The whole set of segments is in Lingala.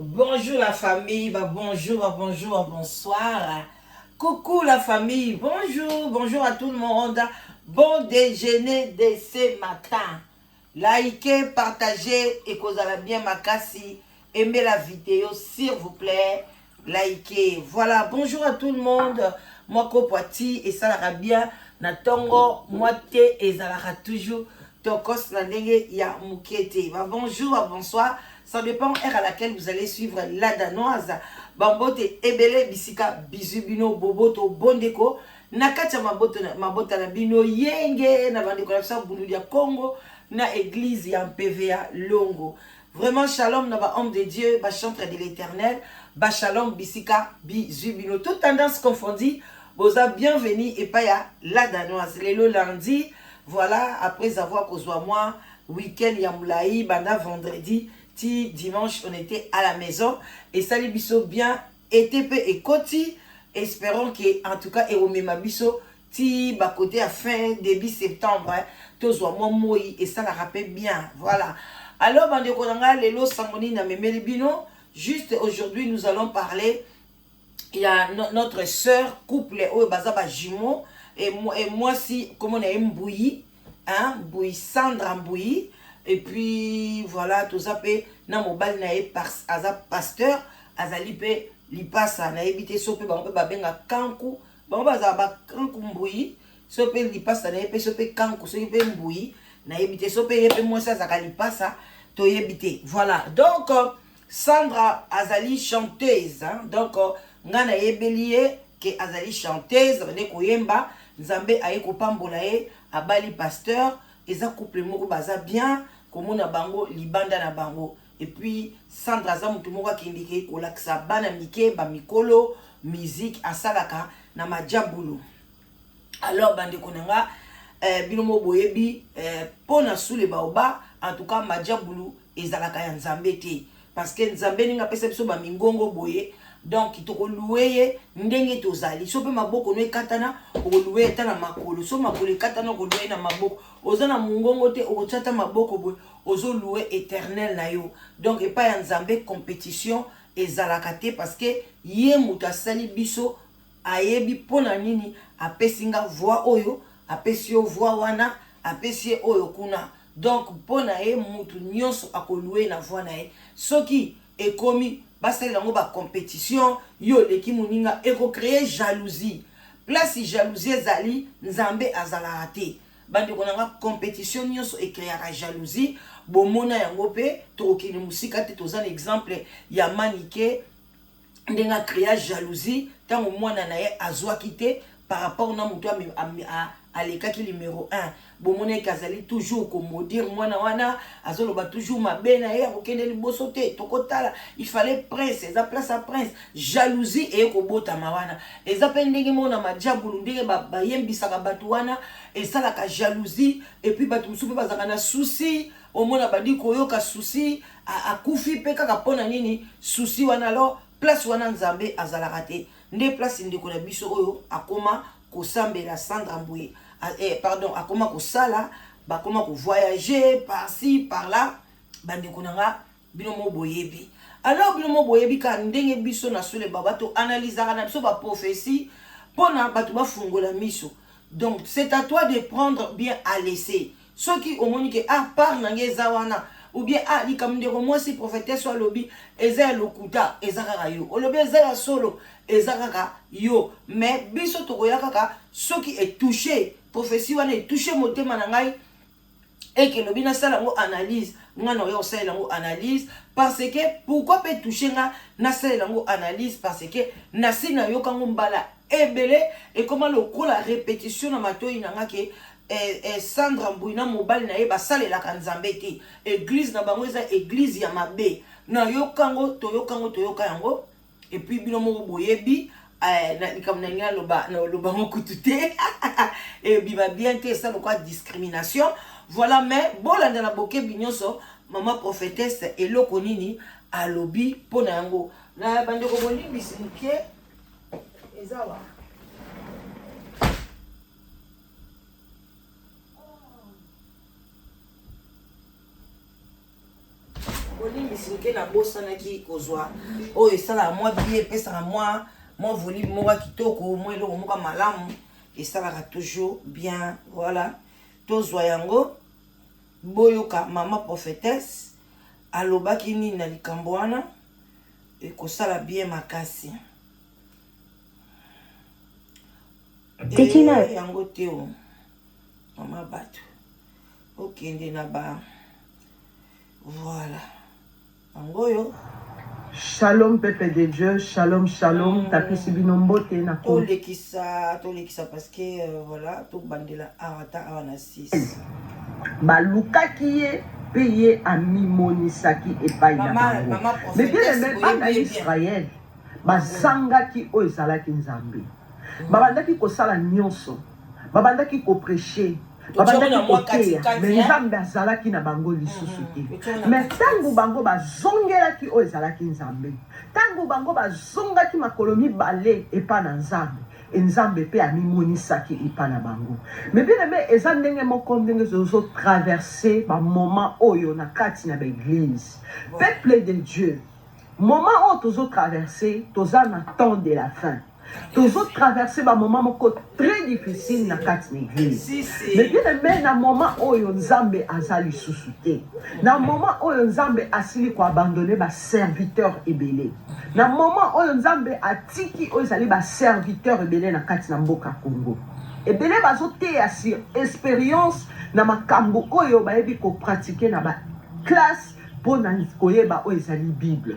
Bonjour la famille, bah bonjour, bah bonjour, bah bonsoir. Coucou la famille, bonjour, bonjour à tout le monde. Bon déjeuner de ce matin. Likez, partagez et kozala bien makasi. Aimez la vidéo s'il vous plaît. Likez. Voilà, bonjour à tout le monde. Moi Poiti et ça la bien na tongo moi te ezalaka toujours tokos na ndenge ya muke te. Ba bonjour, ba bonsoir. Ça dépend heure à laquelle vous allez suivre la danoise. Bambote ebele bisika bizu bino boboto bondeko na kati ya mabota na bino yenge na bandeko na biso bundu ya Congo na église ya MPVA Longo. Vraiment shalom na ba homme de Dieu, ba chantre de l'Éternel, ba shalom bisika bizu bino. Toute tendance confondue, boza bienvenue epai ya la danoise. Lelo lundi, voilà, après avoir kozwa moi week-end ya mulayi banda vendredi ti dimanche on était à la maison esali biso bien été pe ekoti espérons que en tout cas ekomema biso ti bakote ya fin début septembre hein, tozwa mwa moi esalaka pe bien voilà alors bandeko na ngai lelo sango nini namemeli bino juste aujourd'hui nous allons parler ya no, notre sœur couple oyo baza ba jumeaux et, et mwasi komona ye mbuyi hein, mbuyi Sandra mbuyi et puis voilà toza pe na mobali na ye aza pasteur azali pe lipasa nayebi te so pe bango pe babenga kanku bango bazala ba kanku mbuyi so pe lipasa na ye pe so pe kanku soki pe mbuyi nayebi te so pe ye pe mwasi azalaka lipasa toyebi te voilà donc Sandra azali chanteuse hein? Donc nga nayebeli ye ke azali chanteuse abandi koyemba Nzambe aye kopambola ye abali pasteur eza couple moko baza bien komona bango libanda na bango et puis Sandra aza motu moko akendeke kolakisa bana mike bamikolo musique asalaka na majabulu alors bandeko na nga eh, bino mo boyebi eh, mpo na sule baoba en tout cas majabulu ezalaka ya nzambe te parce que nzambe ndenge apesa biso bamingongo boye donc tokoluwe ye ndenge tozali so mpe maboko no ekatana okoluwe ata na makolo so makolo ekatana okoluwe ye na maboko oza na mongongo te okotya ata maboko boye ozoluwe éternel na yo donc epai ya nzambe compétition ezalaka te parce que ye moto asali biso ayebi mpo na nini apesi nga voix oyo apesi yo voix wana apesi ye oyo kuna donc mpo na ye mutu nyonso akolue na voix na ye soki ekomi basalela yango bacompétition yo oleki moninga ekocree jalousie place jalousie ezali nzambe azalaka te bandeko na nga compétition nyonso ecreaka jalousie bomona yango mpe tokokende mosika te toza na exemple ya manike ndenge acrea jalousie ntango mwana na ye azwaki te par rapport na moto alekaki numero 1 bomonaki azali toujours komaudire mwana wana azoloba toujours mabe na ye akokende liboso te tokotala il fallait prince eza place ya prince jalousie eye kobotama wana eza mpe ndenge moko na majabulu ndenge bayembisaka bato wana esalaka jalousie epuis bato mosusu mpe bazalaka na souci omona bandi koyoka souci akufi mpe kaka mpo na nini souci wana alors place wana nzambe azalaka te nde place ndeko na biso oyo akoma kosambela Sandra Mbuyi eh, pardon akoma kosala bakoma kovoyage par-ci par-là bandeko na nga bino mo boyebi alors bino mo boyebi kaka ndenge biso na sule baba toanalysaka na biso baprophétie mpona bato bafungola miso donc c'est à toi de prendre bien à laisser soki omoni ke ah part na ngai eza wana ou bien ah likambo ndeko mwasi prophétesse alobi eza ya lokuta eza kaka yo olobi eza ya solo eza kaka yo mais biso tokoya kaka soki etouche prophétie wana etouche motema na ngai eke elobi nasala yango analyse nga na oya kosalela yango analyse parce que pourquoi mpe touche nga nasalela yango analyse parce que nasi nayoka yango mbala ebele ekoma lokola répétition na matoi na nga ke eh, eh, Sandra Mbuyi na mobali na ye basalelaka Nzambe te. Eglise na bango eza eglise ya mabe. Nayoka yango, toyoka yango, toyoka yango. Et puis bino moko boyebi eh, na likambo na ngai naloba naloba yango kutu te ebima bien te eza lokola discrimination voilà mais bolanda na bokebi nyonso mama prophétesse eloko nini alobi mpo na yango na bandeko bolimbisi moke eza wa bolimbisi. moke nabosanaki kozwa oyo esalaka mwa bien, epesaka mwa volume moko ya kitoko, mwa eloko moko ya malamu, esalaka toujours bien. Voilà, tozwa yango, boyoka mama prophétesse alobaki nini na likambo wana, ekosala bien makasi. Did you know? Yango te o mama, bato okende na ba, voilà, yango oyo. Shalom peuple de Dieu, shalom shalom, tapesi bino mbote na Tolekisa, tolekisa parce que voilà, tobandela awa, ata awa na 6. Balukaki ye mpe ye amimonisaki epai na bango. Mama Mais bien prophétesse, aimé, bana boyebi ye bien. Israele bazangaki oyo ezalaki Nzambe. Babandaki kosala nyonso, babandaki koprêcher, Totiango na babandaki mwa koteya, katikati, mais hein? Nzambe azalaki na bango lisusu te. Totiango na Mais katikati. ntango bango bazongelaki oyo ezalaki Nzambe, ntango bango bazongaki makolo mibale epa na Nzambe, e Nzambe mpe amimonisaki epa na bango. Mais bien aimé, eza ndenge moko ndenge tozotraverse bamoment oyo na kati na baéglise. Peuple de Dieu, moment oyo tozotraverse, toza na temps de la fin, tozotraverse bamoment moko très difficile na kati na église. Si si. Mais bien aimé, na moment oyo Nzambe aza lisusu te, na moment oyo Nzambe asili koabandonner baserviteur ebele, na moment oyo Nzambe atiki oyo ezali baserviteur ebele na kati na mboka Congo, ebele bazoteya sur expérience na makambo oyo bayebi kopratiquer na baclasse mpona koyeba oyo ezali Bible.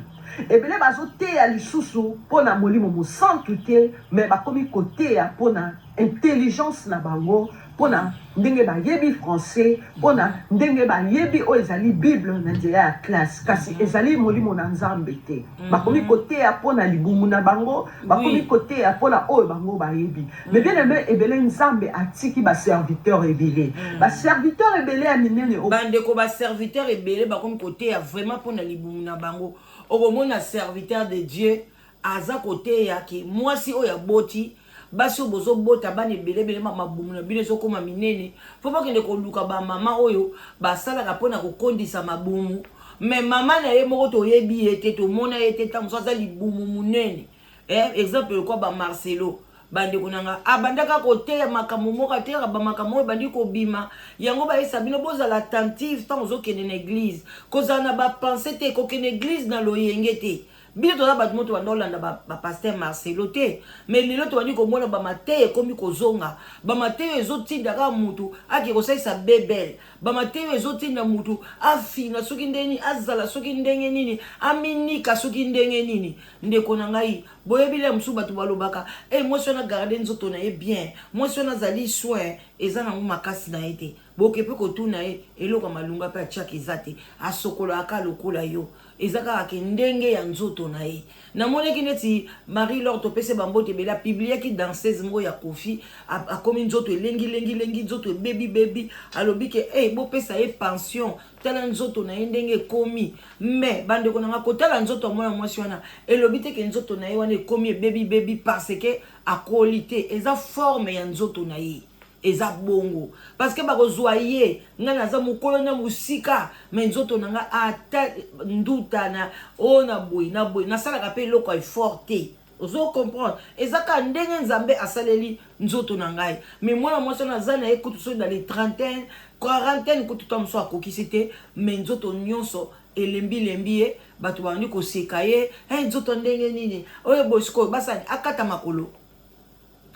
Ebele bazoteya lisusu mpona Molimo Mosantu te, mais bakomi koteya mpona intelligence na bango, mpona ndenge bayebi français, mpona ndenge bayebi oyo ezali Bible na nzela ya classe, kasi ezali molimo na Nzambe te. Bakomi koteya mpona libumu na bango, bakomi koteya mpona oyo bango bayebi. Mais bien aimé, ebele Nzambe atiki baserviteur ebele, baserviteur ebele ya minene oyo Bandeko, baserviteur ebele bakomi koteya vraiment mpona libumu na bango. Okomona serviteur de Dieu aza koteya ke mwasi oyo aboti, basi oyo bozobota bana ebele ebele, mabumu na bino ezokóma minene, fo bokende koluka bamama oyo basalaka mpona kokondisa mabumu. Mais mama na ye moko toyebi ye te, tomona ye te, ntango mosusu aza libumu monene. Exemple lokwa bamarcelo, bandeko na nga, abandaka koteya makambo moko, ateyaka bamakambo oyo ebandi kobima yango. Bayesa bino, bozala attentive ntango ozokende na église, kozala na bapensées te, kokende église na loyenge te. Bino toza bato mo tobanda kolanda bapaster Marcelo te, mais lelo tobandi komona bamateya ekomi kozonga, bamateya ezotinda kaka mutu ake kosalisa bebele, bamateya ezotinda mutu afina soki ndenge nini, azala soki ndenge nini, aminika soki ndenge nini. Ndeko na ngai, boyebi le mosusu bato balobaka e mwasi wana garde nzoto na ye bien, mwasi wana azali soin, eza nango makasi na ye te. Boke mpe kotuna ye, eloko ya malunga mpe atiaka eza te, asokolaka lokola yo, eza kaka ke ndenge ya nzoto na ye. Namonaki neti Marie Lor, topesi bambote ebele, apubliaki danseuse moko ya Kofi, akomi nzoto elengilengilengi, nzoto ebebibebi, alobi ke hey, bopesa ye pension, tala nzoto na ye ndenge ekomi. Mais bandeko na nga, kotala nzoto ya mwana mwasi wana elobi te ke nzoto na ye wana ekomi ebebibebi parce que akoli te. Eza forme ya nzoto na ye, eza bongo parce que bakozwa ye. Ngai naza mokolo na mosika, mais nzoto na nga ata nduta na oyo na boye na boye, nasalaka mpe eloko ya effort te. Ozo comprendre, eza kaka ndenge Nzambe asaleli nzoto na ngai. Mais mwana mwasi wana aza na ye kutu soki dans les trentaine, quarantaine kutu ta mosusu akokisi te, mais nzoto nyonso elembilembi ye, bato babandi koseka ye: hey, nzoto ndenge nini oyo boye? Sikoyo basani akata makolo.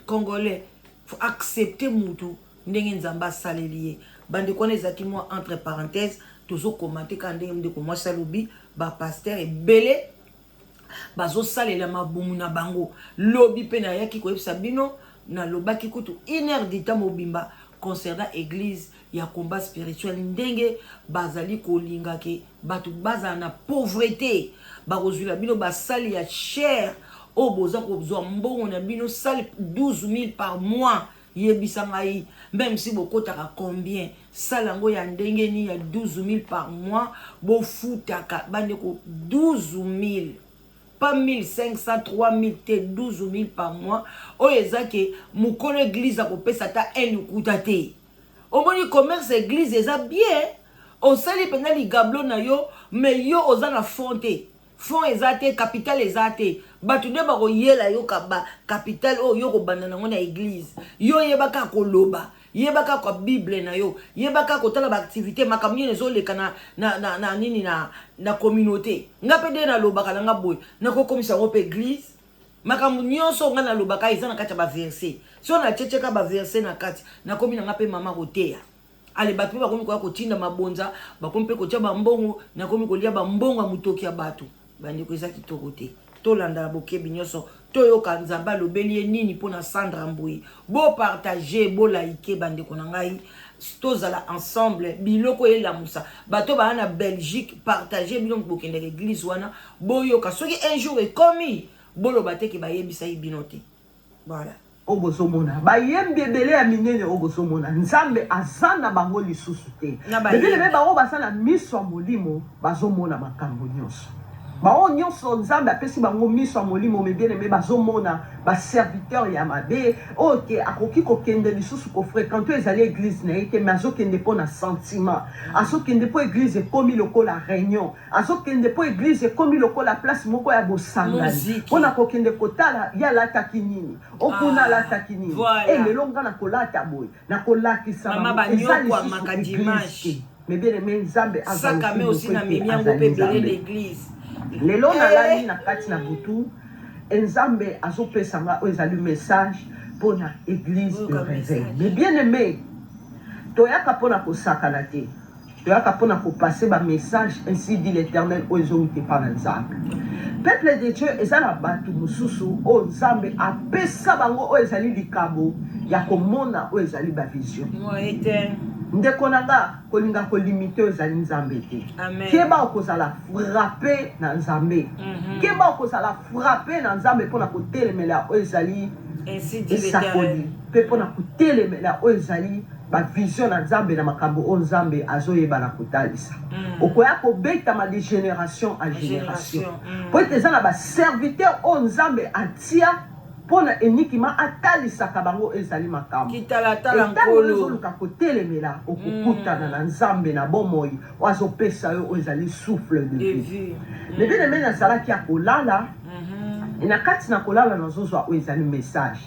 Congolais faut accepter mutu ndenge Nzambe asaleli ye. Bandeko, wana ezalaki mwa entre parenthèse, tozokomante kaka ndenge ndeko mwasi alobi, bapaster ebele bazosalela mabumu na bango. Lobi mpe nayaki koyebisa bino, nalobaki kutu une heure du temps mobimba concernant église ya Combat Spirituel, ndenge bazali kolinga ke bato bazala na pauvreté. Bakozwila bino basali ya cher oyo boza kozwa mbongo na bino sali 12 000 par mois. Yebisa ngai, même si bokotaka combien, sala yango ya ndenge nini ya 12 000 par mois bofutaka? Bandeko, 12 000, pas 1500, 3000 te, 12 000 par mois oyo eza ke mokolo église akopesa ata un likuta te. Omoni, commerce église eza bien. Osali mpenza ligablo na yo, mais yo oza na fond te. Fond eza te, capital eza te. Bato nde bakoyela yo capital oyo yo kobanda nango na eglise. Yo yeba kaka koloba, yeba kaka Bible na yo, yeba kaka kotala ba activité, makambo nini ezoleka na, na, na, na nini na, na communauté. Nga mpe nde nalobaka na nga boye, nakokomisa yango mpe eglise. Makambo nyonso nga nalobaka eza na kati ya ba verset. So natietiaka ba verset na kati, nakomi na nga mpe mama koteya. Ale bato mpe bakomi koya kotinda mabonza, bakomi mpe kotia bambongo, nakomi kolia bambongo ya motoki ya bato. Bandeko, eza kitoko te. Tolanda na bokebi nyonso, toyoka Nzambe alobeli ye nini mpo na Sandra Mbuyi. Bopartage, bolike bandeko na ngai, tozala ensemble. Biloko elamusa bato baa na Belgique, partage bino bokendaka eglise wana, boyoka soki un jour ekomi, boloba te ke bayebisaki bino te. Voilà. Oyo bozomona bayembi ebele ya minene oyo bozomona, Nzambe aza na bango lisusu te. Ebele bango baza na miso ya molimo, bazomona makambo nyonso. Bango nyonso Nzambe apesi bango miso ya molimo, mais bien aimé, bazomona baserviteur ya mabe oyo ke akoki kokende lisusu kofréquente ezali église na ye te, mais azokende mpo na sentiment, azokende mpo église ekomi lokola réunion, azokende mpo église ekomi lokola place moko ya bosangani mpona kokende kotala ye alataki nini, okuna alataki nini. E lelo nga nakolata boye, nakolakisa. Eza lisusu église te. Mais bien aimé, Nzambe azali Nzambe. Lelo nalali na kati na butu, Nzambe azopesa nga oyo ezali message mpona église de réveil. Mais bien aimé, toyaka mpona kosakana te, toyaka mpona kopase bamessage ainsi dit l'Éternel oyo ezowuta epa na Nzambe. Peuple de Dieu, eza na bato mosusu oyo Nzambe apesa bango oyo ezali likabo ya komona oyo ezali bavision. Ndeko na nga, kolinga kolimite oyo ezali Nzambe te. Keba, okozala frappe na Nzambe. Keba, okozala frappe na Nzambe mpona kotelemela oyo ezali esakoli mpe mpona kotelemela oyo ezali bavision na Nzambe na makambo oyo Nzambe azoyeba na kotalisa. Okoya kobetama de génération en génération, po ete eza na baserviteur oyo Nzambe atia mpona enikima atalisaka bango ezali makambo. Ntango ozoluka kotelemela, okokutana na Nzambe na bomoi oyo azopesa yo oyo ezali souffle de vie. Mais bien aimé, nazalaki ya kolala, na kati na kolala nazozwa oyo ezali message.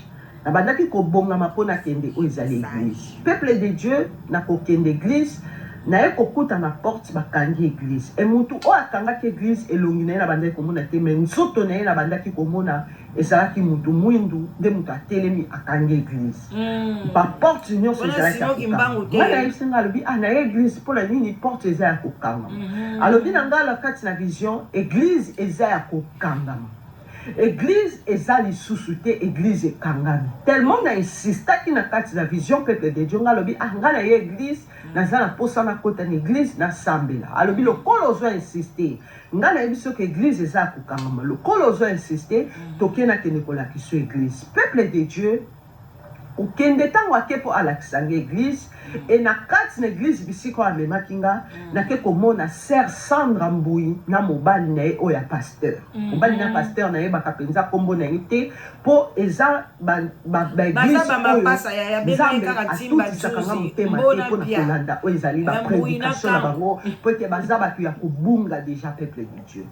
Nabandaki kobongama mpo nakende oyo ezali église. Peuple de Dieu, nakokende église, naye kokuta na porte bakangi église. E mutu oyo akangaki église, elongi na ye nabandaki komona te, mais nzoto na ye nabandaki komona. Ezalaki mutu mwindu nde mutu atelemi akangi église. Baporte nyonso ezalaki ya kokanga. Ngai nayebisi ngai, alobi: "Ah, naye église, mpona nini porte eza ya kokangama?" Alobi na ngai na kati na vision: "Église eza ya kokangama, église eza lisusu te, église ekangami." Tellement na insistaki na kati na vision, peuple de Dieu, ngai alobi: "Ah, ngai naye église, naza na mposa nakota na église, nasambela." Alobi: "Lokola ozwa insiste, ngai nayebi soki église eza ya kokangama, lokola ozwa insiste, tokei, nakende kolakisa église." Peuple de Dieu, kokende, ntango ake mpo alakisa nga église, e na kati na église bisika oyo amemaki nga, nake komona sœur Sandra Mbui na mobali na ye oyo ya pasteur. Mobali na pasteur, nayebaka mpenza nkombo na ye te, mpo eza baéglise oyo Nzambe atutisaka nga motema te mpona kolanda oyo ezali baprédication na bango, po ete baza bato ya kobunga déjà. Peuple de Dieu,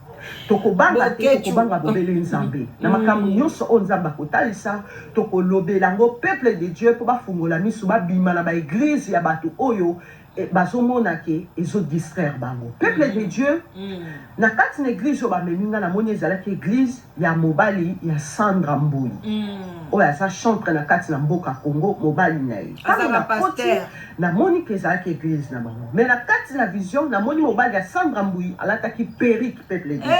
tokobanga te, tokobanga bobele Nzambe. Na makambo nyonso oyo Nzambe akotalisa, tokolobela yango. Peuple de Dieu, mpo bafungola miso, babima na baéglise ya bato oyo bazomona ke ezodistraire bango. Peuple de Dieu, na kati na église oyo bamemi nga, namoni ezalaki église ya mobali ya Sandra Mbui, oyo aza chantre na kati na mboka Congo. Mobali na ye, ntango nakoti, namoni ke ezalaki église na bango, mais na kati na vision namoni mobali ya Sandra Mbui alataki perruque. Peuple de Dieu,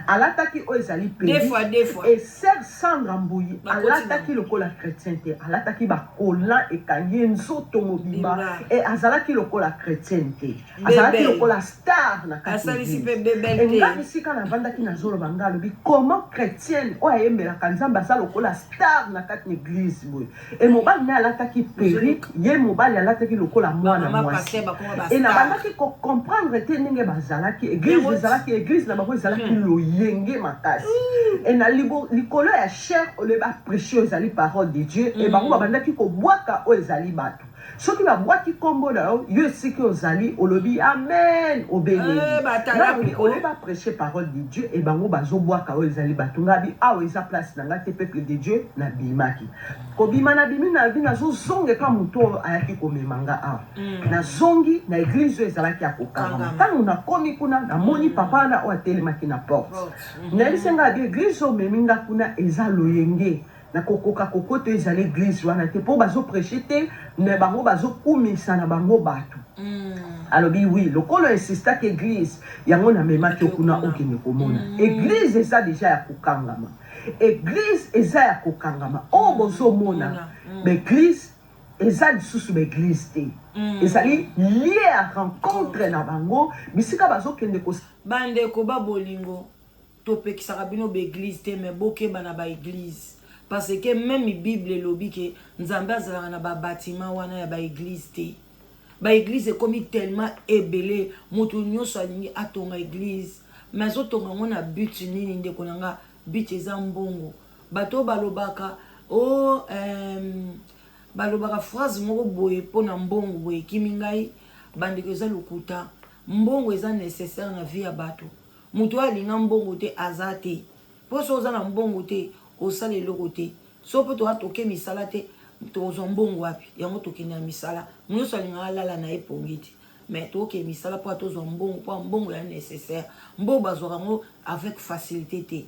alataki oyo ezali perruque, et sœur Sandra Mbuyi alataki lokola chrétien te, alataki bakola ekangi ye nzoto mobimba, e azalaki lokola chrétien te, azalaki lokola star na kati. Nga bisika navandaki, nazoloba, nga alobi: "Comment chrétienne oyo ayembelaka Nzambe aza lokola star na kati na église boye?" E mobali naye alataki perruque, ye mobali alataki lokola mwana mwasi. E nabandaki kocomprendre te ndenge bazalaki. Église ezalaki, église na bango ezalaki loyenge makasi, e na likolo ya chaire oyo baprêche oyo ezali parole de Dieu, e bango babandaki kobwaka oyo ezali bato. Soki babwaki kombo na yo, yo esika ozali olobi amen, obeleli. Eh, Ngai ole ba prêcher parole de Dieu et bango bazobwaka oyo ezali bato. Ngai abi awa eza place na ngai te, peuple de Dieu, nabimaki. Kobima nabimi na bi nazozonga epa moto oyo ayaki komema nga awa. Nazongi na eglise oyo ezalaki ya kokangama. Ntango nakomi kuna namoni papa wana oyo atelemaki na porte. Nayebisi ngai abi eglise oyo omemi nga kuna eza loyenge. Nakokoka kokota ezali eglise wana te po bazo preche te mais bango bazokumisa na bango bato. Alobi oui, lokola insistaki eglise yango namemaki yo kuna okende komona. Eglise eza deja ya kokangama. Eglise eza ya kokangama. Oyo bozomona ba eglise eza lisusu ba eglise te. Ezali lieu ya rencontre na bango bisika bazokende ko Bandeko ba bolingo, Topekisaka bino ba eglise te mais bokeba na ba eglise parce que meme bible elobi ke nzambe azalaka na ba batiment wana ya ba eglise te. Ba eglise ekomi tellement ebele, moto nyonso alingi atonga eglise mais azotonga yango na but nini ndeko na nga? But eza mbongo. Bato oyo balobaka oh, balobaka phrase moko boye mpo na mbongo boye ekimi ngai, bandeko eza lokuta. Mbongo eza necessaire na vie ya bato. Moto oyo alinga mbongo te aza te. Po soki oza na mbongo te osala eloko te. Soki pe toza toke misala te tokozwa mbongo wapi? Yango tokende na misala. Moto nyonso alingaka alala na ye pongi te. Mais tokende misala po tozwa mbongo, po mbongo ya necessaire. Mbongo bazwaka yango avec facilité te.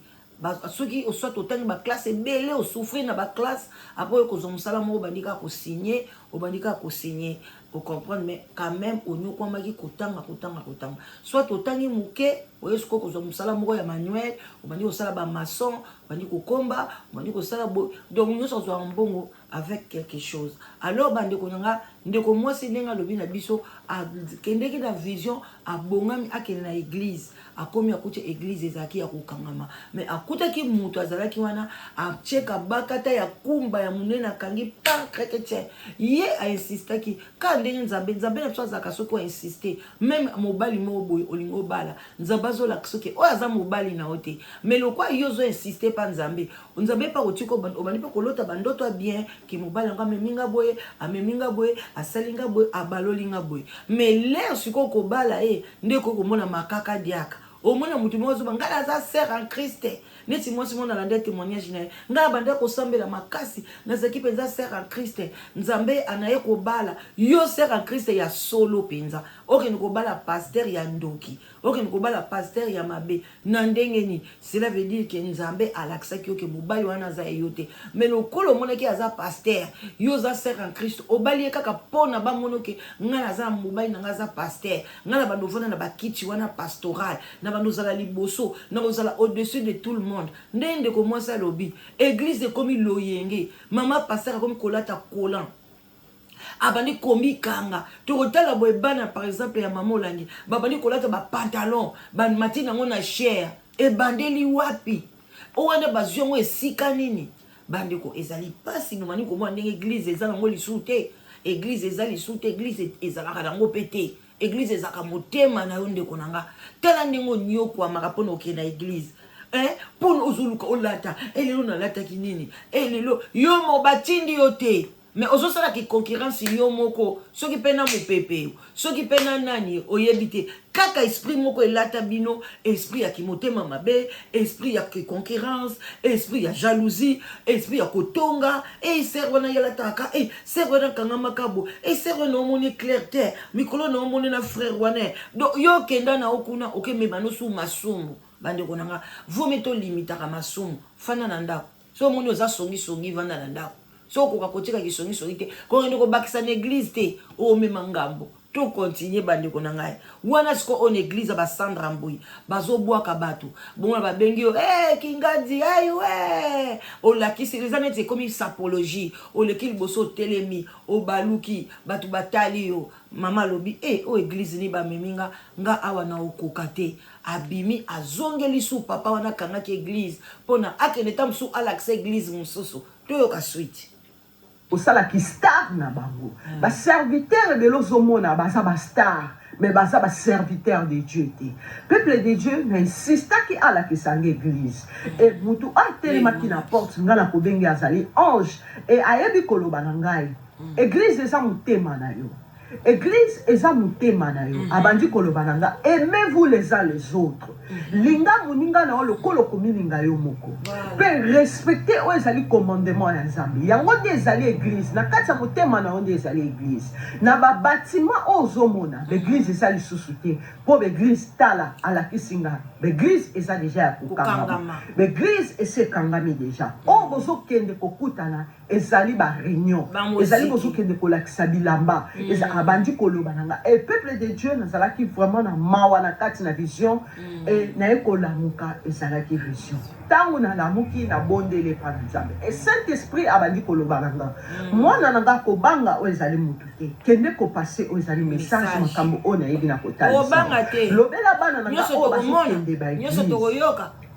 Soki soit otangi ba classe ebele, osouffrir na ba classe, après oyo kozwa mosala moko obandi kaka kosigner, obandi kaka kosigner, ocomprendre, mais quand même onyokwamaki kotanga, kotanga, kotanga. Soit otangi moke, oye sikoyo kozwa mosala moko ya manuel, obandi kosala ba maçon, obandi kokomba, obandi kosala boye, donc nyonso azwaka mbongo avec quelque chose. Alors bandeko na nga, ndeko mwasi ndenge alobi na biso, akendeki na vision, abongami akende na église, akomi akuti église ezalaki ya kokangama, mais akutaki moto azalaki wana atieka bakata ya kumba ya monene, akangi pan chrétien. Ye ainsistaki kaka ndenge nzambe, nzambe na biso azalaka soki oinsiste, meme mobali moko boye olingi obala, nzambe azolakisa soki oyo aza mobali na yo te, mais lokwa yo ozo insiste pa nzambe, nzambe pa kotika obandi mpe kolota bandoto ya bien ke mobali yango amemi nga boye, amemi nga boye, asali nga boye, abaloli nga boye, mais l'heure sikoyo kobala ye nde ekoki komona makaka diaka. Omona moto moko azoba ngai naza sœur en Christ, neti mwasi moko nalanda témoignage na ye, ngai abanda kosambela makasi, nazalaki mpenza sœur en Christ, nzambe anaye kobala yo sœur en Christ ya solo mpenza, okende kobala pasteur ya ndoki, okende kobala pasteur ya mabe na ndenge nini? Cela veut dire que nzambe alakisaki yo ke mobali wana aza ye yo te, mais lokola omonaki aza pasteur, yo oza sœur en Christ, obali ye kaka mpona bamona ke ngai naza na mobali na ngai aza pasteur, ngai na bando ovanda na bakiti wana pastoral, na bando ozala liboso, na kozala au-dessus de tout le monde. Nde ndeko mwasi alobi église ekomi loyenge, mama pasteur akomi kolata collant, abandi komikanga. Tokotala boye bana par exemple ya mama Olangi babandi kolata ba pantalon, bamati nango na chair, ebandeli wapi? O wana bazwi yango esika nini? Bandeko ezali pasi, bomani komona ndenge église eza nango lisusu te, église eza lisusu te, église ezalaka nango pe te, église ezalaka motema na yo ndeko na nga. Tala ndenge onyokwamaka mpona okende na église, mpona ozoluka olata, lelo nalataki nini, lelo yo mo batindi yo te, mais ozosalaki concurrence yo moko, soki mpe na mopepe, soki mpe na nani oyebi te, kaka esprit moko elata bino, esprit ya kimotema mabe, esprit ya concurrence, esprit ya jalousie, esprit ya kotonga. Sœur wana yalataka, sœur wana kangamaka bo, sœur wana omoni clair te, mikolo na omoni na frère wana, donc yo okenda na okuna okemema nosu masumu. Bandeko na nga, vomi tolimitaka masumu, fanda na ndako. So omoni oza songisongi, vanda na ndako. So okoka kotika kisongisongi te, kokende kobakisa na église te, omema ngambo. To continue bandeko na ngai wana sikoyo oyo na église ya basandra mbui bazobwaka bato bongo babengi yo kingadi aiwe, olakisi eza neti ekomi sapologie, oleki liboso otelemi obaluki bato batali yo, mama alobi oyo église ni bamemi nga nga awa na okoka te, abimi azongeli su papa wana akangaki église mpona akende ta mosusu alakisa église mosusu. Toyoka suite. Osalaki star na bango, baserviteur ebele ozomona baza bastar, mais baza baserviteur de Dieu te. Peuple de Dieu, na insistaki alakisa nga église e mutu atelemaki na porte, nga na kobenge azali ange e ayebi koloba na ngai. Eglise eza motema na yo. Eglise eza motema na yo. Abandi koloba na nga, aimez-vous les uns les autres. Linga moninga na yo lokola okomilinga yo moko. Pe respecter oyo ezali commandement ya Nzambe. Yango nde ezali eglise. Na kati ya motema na yo nde ezali eglise. Na ba batiment oyo ozomona, ba eglise eza lisusu te. Po ba eglise tala alakisi nga, ba eglise eza dejà ya kokangama. Ba eglise esi ekangami dejà. Oyo bozokende kokutana ezali ba reunion ezali bozokende kolakisa bilamba mm. eza abandi koloba na nga e peuple de Dieu nazalaki vraiment na mawa na kati na vision mm. e naye kolamuka ezalaki vision ntango nalamuki nabondeli epa na Nzambe e Saint Esprit abandi koloba na nga mm. mwana na nga kobanga oyo ezali motu te kende kopase oyo ezali message makambo oyo nayebi na kotalisa lobela bana na nga oyo bazokende ba église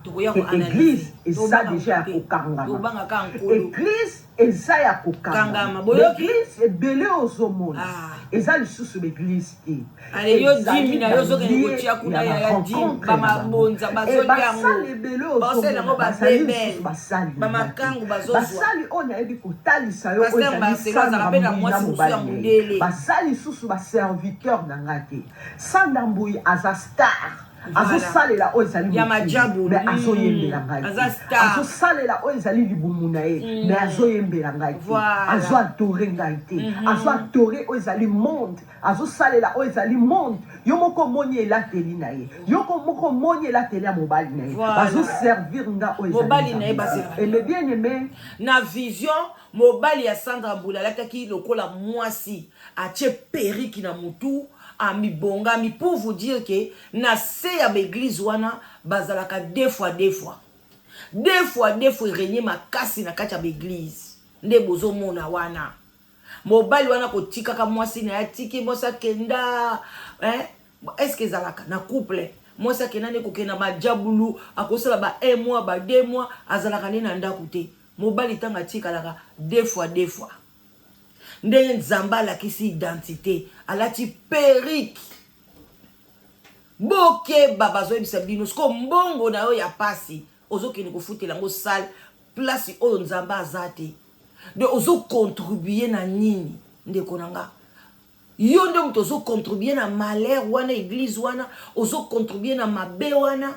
tokoya que ko eglise analyse eza tobanga deja ya te kokangama tobanga kaka nkolo eglise eza ya kangama kokangama boyoki baeglise ebele ozomona ah eza lisusu baeglise te ale yo dimi ezali na yo ozokende balie kotia kuna ya ya ya dimi barencontre na bango bamabonza e bazolia basali yango ebele baosala ozomona yango bazali lisusu babebele basali na nga te bamakangu bazozwa basali oyo nayebi kotalisa yo oyo paster ezali marcelo azalaka sandra mpe na mbuyi na mwasi mosusu ya mobali na ye mondele baza lisusu baserviteur na nga te sandra mbuyi aza star Voilà. azosalela oyo ezali Ya mokili majabulu. me azoyembela ngai Aza te star. azosalela oyo ezali libumu na ye me azoyembela ngai te Voilà. azo adore ngai te azo adore oyo ezali monde azosalela oyo ezali monde yo moko omoni elateli na ye yo moko omoni elateli ya mobali na ye Voilà. bazoservir nga oyo ezali Mobali na ye Nzambe te. baservir. Et mes bien aimé Na vision, mobali ya Sandra Mbula alataki lokola mwasi, atie perruque na mutu, amibongami pour vous dire que na se ya ba eglise wana bazalaka deux fois deux fois. Deux fois deux fois régner makasi na kati ya ba eglise. Nde bozomona wana. Mobali wana kotikaka mwasi na ye atiki mwasi akenda hein? Est-ce que ezalaka na couple mwasi akenda nde kokenda majabulu akosala ba un mois ba deux mois azalaka nde na ndako te mobali ntango atikalaka deux fois deux fois ndenge nzambe alakisi identité alati perruque bokeba bazoyebisa bino siko mbongo na yo ya pasi ozokende kofutela yango sale place oyo nzambe aza te donc ozocontribue na nini ndeko na nga yo nde moto ozocontribue na malheur wana eglise wana ozocontribue na mabe wana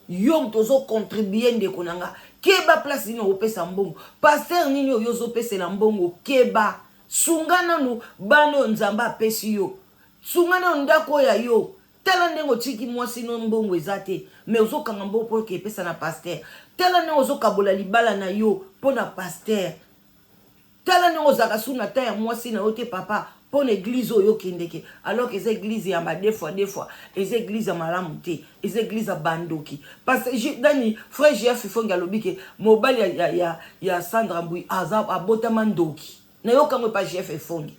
yo moto ozocontribue ndeko na nga keba place nini okopesa mbongo paster nini oyo ozopesela mbongo keba sunga nanu bana oyo nzambe apesi yo sunga nanu ndako oyo ya yo tala ndenge otiki mwasi no mbongo eza te me ozokanga mbongo mpo okepesa na paster tala ndenge ozokabola libala na yo mpo na paster Tala ndenge ozalaka su na temps ya mwasi na yo te papa mpo na eglise oyo okendeke alors que eza eglise ya ba deux fois deux fois eza eglise ya malamu te eza eglise ya bandoki parce que nani frère JF Fongi alobi ke mobali ya, ya, ya, ya Sandra Mbui aza abotama ndoki nayoka yango epa JF Fongi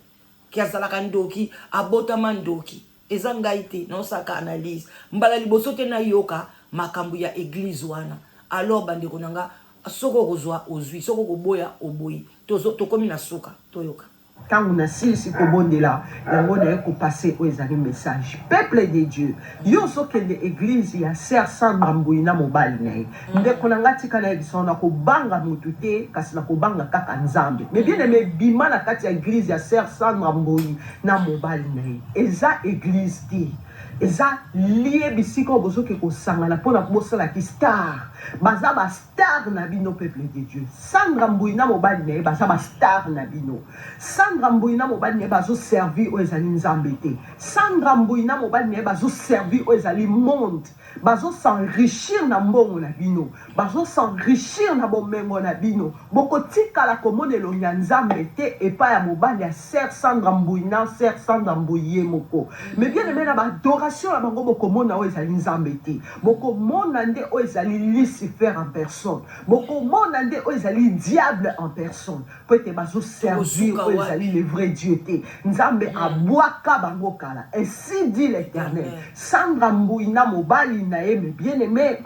ke azalaka ndoki abotama ndoki eza ngai te naosaka analyse mbala liboso te nayoka makambo ya eglise wana alors bandeko na nga soki okozwa ozwi soki okoboya oboyi tokomi na suka toyoka ntango nasilisi kobondela yango naye kopase oyo ezali message peuple de dieu yo ozokende eglise ya sœur sandra mbuyi na mobali na ye ndeko na ngai tika nayebisa yo nakobanga motu te kasi nakobanga kaka nzambe mais bien aimé bima na kati ya eglise ya sœur sandra mbuyi na mobali na ye eza eglise te eza lie bisika oyo bozoke kosangana mpona bosala ki star baza ba star na bino peuple de Dieu Sandra Mbuyi na mobali na ye baza ba star na bino Sandra Mbuyi na mobali na ye bazo servir oyo ezali nzambe te Sandra Mbuyi na mobali na ye bazo servir oyo ezali monde bazo s'enrichir na mbongo na bino bazo s'enrichir na bomengo na bino bokotikala komona elongi ya nzambe te epai ya mobali ya sœur Sandra Mbuyi na sœur Sandra Mbuyi ye moko mais bien aimé na ba adoration na bango bokomona oyo ezali nzambe te bokomona nde oyo ezali Lucifer en personne bokomona nde oyo ezali diable en personne po ete bazoservir Tokosuka oyo wapi? ezali le vrai Dieu te nzambe abwaka bango kala ainsi dit l'éternel Amen. Sandra Mbuyi na mobali na ye mais bien aimé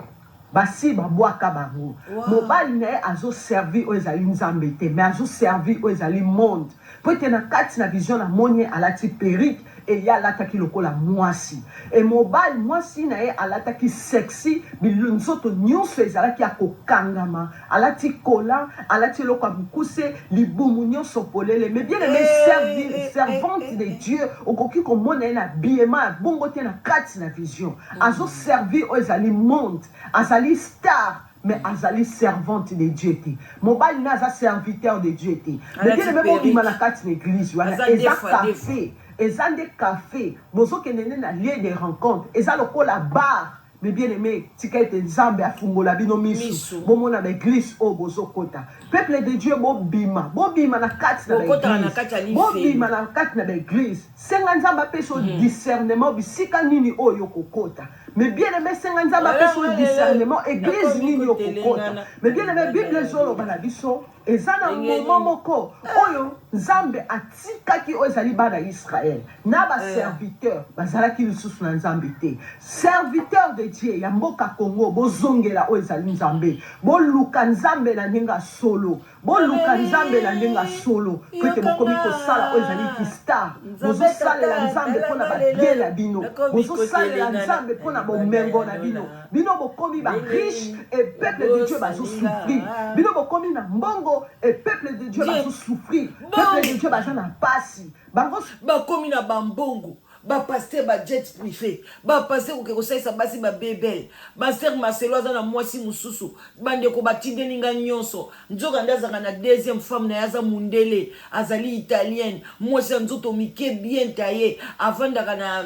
basi babwaka bango Wow. mobali na ye azoservir oyo ezali nzambe te mais azoservir oyo ezali monde. Po ete na kati na vision na moni ye alati perruque et ye alataki lokola muasi et mobali muasi na ye alataki sexy nzoto nionso ezalaki ya kokangama alati collant alati eloko ya mukuse libumu nionso polele mais bien aime servi servante de Dieu okoki komona ye na habillement ya bongo te na kati na vision azo servir oyo ezali monde azali star mais azali servante de Dieu te mobali na aza serviteur de Dieu te mais bien aime bobima na kati na eglise wana eza cafe eza nde cafe bozokende nde na lieu de rencontre eza lokola bar mais bien aime tika ete nzambe afungola bino misu bomona ba eglise oyo bozokota peuple de Dieu bobima bobima na kati na ba eglise bobima na kati na ba eglise senga nzambe apesa yo discernement bisika nini oyo okokota Mais bien aimé senga nzambe apesa yo discernement église nini okokota. Mais bien aimé Bible ezoloba na biso eza na moment moko oyo nzambe atikaki oyo ezali bana Israël na ba serviteur bazalaki lisusu na nzambe te. Serviteur de Dieu ya mboka Congo bozongela oyo ezali nzambe. Boluka nzambe na ndenge ya solo. Boluka Nzambe na ndenge ya solo po ete bokomi kosala oyo ezali ki star. Bozosalela Nzambe mpo na ba bien na bino. Bozosalela Nzambe mpo na bomengo na bino. Bino bokomi ba riche et peuple de Dieu bazo souffrir. Bino bokomi na mbongo et peuple de Dieu bazo souffrir. Peuple de Dieu baza na pasi. Bango bakomi na ba mbongo. Ba pasteur ba jet prive ba pasteur koke kosalisa basi ba bebel pasteur Marcelo aza na mwasi mosusu bandeko batindeli nga nyonso nzoka nde azalaka na deuxième femme na ye aza mundele azali italienne mwasi ya nzoto mike bien taille avandaka na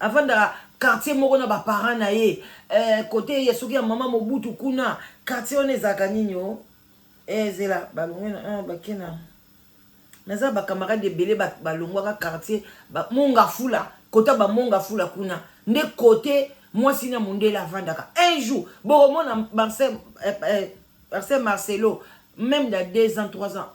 avandaka quartier moko na ba parents na ye eh, kote ya soki ya mama Mobutu kuna quartier wana ezalaka nini o eh, zela balongwe na bake na Naza ba camarade ebele ba balongwaka quartier ba mongafula kota ba mongafula kuna nde kote mwasi na mundele avandaka un jour bokomona Marcel eh, eh, Marcel Marcelo meme dans 2 ans 3 ans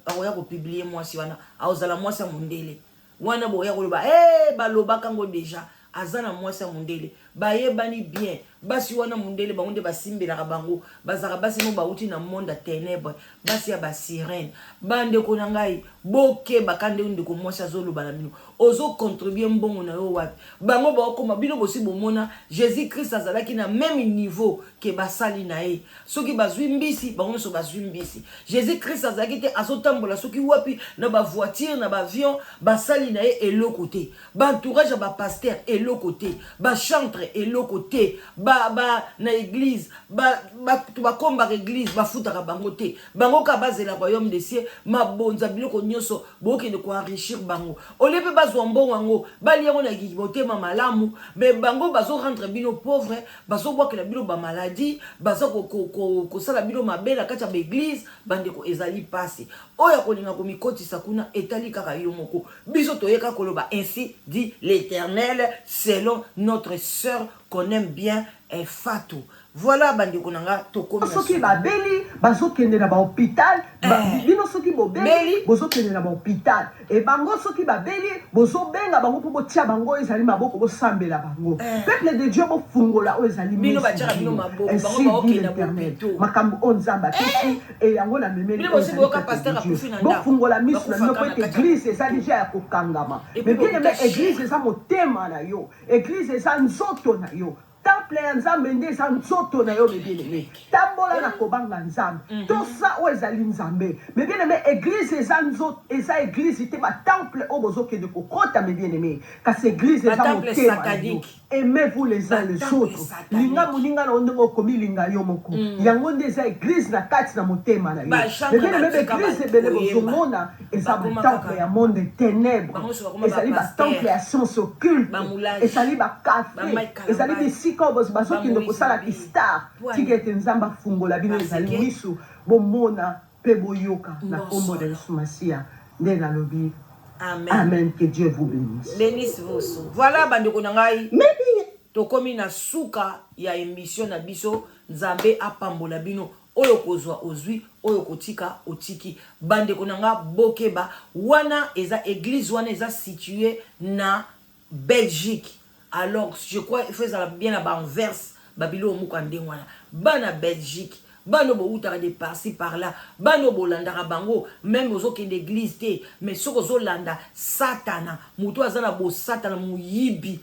akoya ko publier mwasi wana akozala mwasi ya mundele wana bokoya koloba hey, eh, balobaka ngo deja aza na mwasi ya mundele bayebani bien basi wana mundele bango nde basimbelaka bango bazalaka basi mo bauti na monde ya tenebre basi ya basirene bandeko na ngai bokebaka nde ndeko mwasi azoloba na bino ozocontribue mbongo na yo wapi bango baokoma bino bosi bomona jésus christ azalaki na meme niveau ke basali na ye soki bazwi mbisi bango nyonso bazwi mbisi jésus christ azalaki te azotambola soki wapi na bavoiture na baavion basali na ye eloko te Ba entourage ya ba pasteur eloko te, ba chantre eloko te, ba ba na eglise ba batu bakombaka eglise bafutaka bango te, bango kaka bazela royaume des cieux, mabonza biloko nyoso bokende ko enrichir bango au lieu pe bazwa mbongo yango balia yango na motema malamu, mais bango bazo rendre bino pauvre, bazo bwakela bino ba maladie, baza ko ko ko kosala bino mabe na kati ya ba eglise, bandeko ezali pasi. Oyo akolinga komikotisa kuna etali kaka yo moko. Biso toye kaka koloba ainsi dit l'Eternel selon notre sœur qu'on aime bien eh, Fatou. Voilà bandeko na nga tokomi na soki suka. babeli bazokende na bahopital ba, Eh. bino soki bobeli Beli. bozokende na bahopital e bango soki babeli bozobenga bango mpo botia bango oyo ezali maboko bosambela bango Eh. peuple de dieu bofungola oyo ezali Bino miso batiaka na bino bino maboko, bango ainsi dit baokende na l'éternel bopito. makambo oyo nzambe apesi e yango namemeli Bino oyo bosi ezali boyoka peuple pasteur de dieu akufi na ndako. bofungola miso na bino Bakufaka mpo na ete kati ya eglise eza bopito. deja ya kokangama Et mais puis bien aimé bokuta eglise cher. eza motema na yo eglise eza nzoto na yo temple ya nzambe nde eza nzoto na yo mes bien aimé tambola na kobanga nzambe tosa oyo ezali nzambe mes bien aimé eglise eza nzoto eza eglise te ba temple oyo bozokende kokota mes bien aimé kasi eglise Ba eza temple motema na yo satanique. aimez-vous les uns Ba les temple autres satanique. linga moninga na yo ndenge okomilinga yo moko yango nde eza eglise na kati na motema na yo Ba chambre Mais bien aimé batika baeglise ba ebele koyemba. bozomona eza Bakoma batemple kaka. ya monde ténèbre Bango nyonso bakoma ezali ba pasteur. batemple ya science occulte Ba moulage. ezali bacafe Ba Mike Kalambay. ezali bisika oyo Ba bazokende Moïse kosala Mbiye. kistar Pwani. tika ete nzambe afungola bino Parce ezali que misu bomona mpe boyoka na nkombo na Mbosolo. yesu masiya nde nalobi Amen. amen que dieu vous bénisse Bénisse vous aussi. Voilà bandeko na ngai. Maybe Tokomi na suka ya emission na biso Nzambe apambola bino oyo kozwa ozwi oyo kotika otiki bandeko na nga bokeba wana eza eglise wana eza situe na Belgique alors je crois il faut ezala bien na ba Anvers ba biloko moko ya ndenge wana bana Belgique. Bana oyo bowutaka de par ci par là, bana oyo bolandaka bango, meme ozokende eglise te, mais soki ozolanda satana, moto aza na bosatana, moyibi,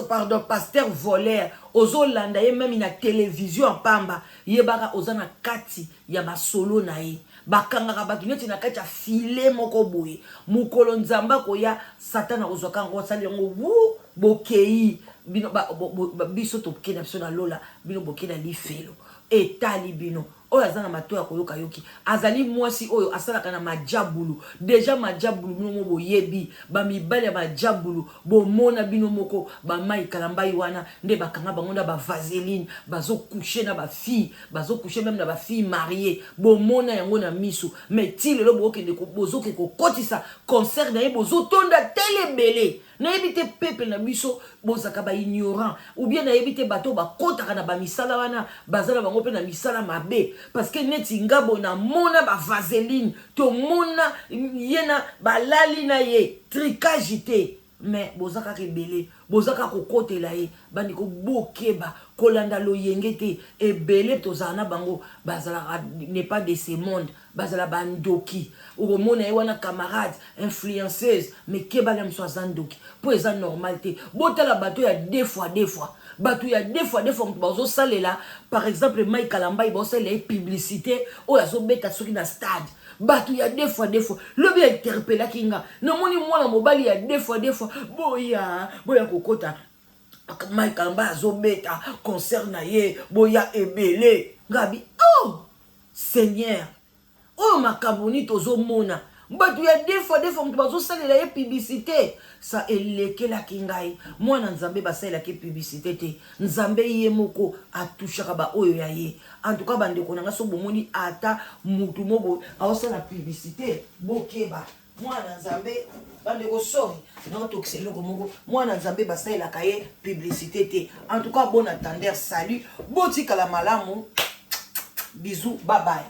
pardon, pasteur voleur, ozolanda ye meme na television ya pamba, yebaka oza na kati ya masolo na ye. Bakangaka bato neti na kati ya filet moko boye. Mokolo Nzambe akoya, Satana akozwaka yango, asali yango wu bokei bino ba, bo, bo, ba, biso tokei na biso na lola, bino bokei na lifelo. Etali bino. Oyo aza na matoi ya koyoka yoki. Azali mwasi oyo asalaka na majabulu. Deja majabulu bino moko boyebi, ba mibali ya majabulu bomona bino moko ba Mike Kalambayi wana nde bakanga bango na ba vaseline, bazo coucher na ba filles, bazo coucher meme na ba filles mariees. Bomona yango na misu. Mais ti lelo bokende ko, bozoke kokotisa concert na ye, bozotonda tele ebele. Nayebi te peuple na biso bozalaka ba ignorant ou bien nayebi te bato bakotaka na ba misala wana baza na bango pe na misala mabe, parce que neti nga boye namona ba vaseline, tomona ye na balali na ye tricage te, mais boza kaka ebele, boza kaka kokotela ye. Bandeko bokeba kolanda loyenge te, ebele tozala na bango bazalaka n'est pas de ce monde, bazala ba ndoki. Okomona ye wana camarade influenceuse, mais keba na miso, aza ndoki, po eza normal te. Botala bato ya deux fois deux fois, bato ya deux fois deux fois, moto bazosalela par exemple Mike Kalambayi, bazosalela ye publicité oyo azobeta soki na stade. Bato ya deux fois deux fois, lobi interpelaki nga, namoni mwana mobali ya deux fois deux fois, boya boya kokota Mike Kalambayi azobeta concert na ye, boya ebele. Ngabi oh Seigneur, oyo makambo nini tozomona? Bato ya deux fois deux fois, moto bazosalela ye publicité, sa elekelaki ngai. Mwana Nzambe basalelaki publicité te, Nzambe ye moko atushaka baoyo ya ye. En tout cas bandeko na ngai, so bomoni ata mutu moko aosala publicité, bokeba. Mwana Nzambe, bandeko, sorry, naotokisa eloko moko. Mwana Nzambe basalelaka ye publicité te. En tout cas, bon attendeur, salut, botikala malamu, bisous, bye bye.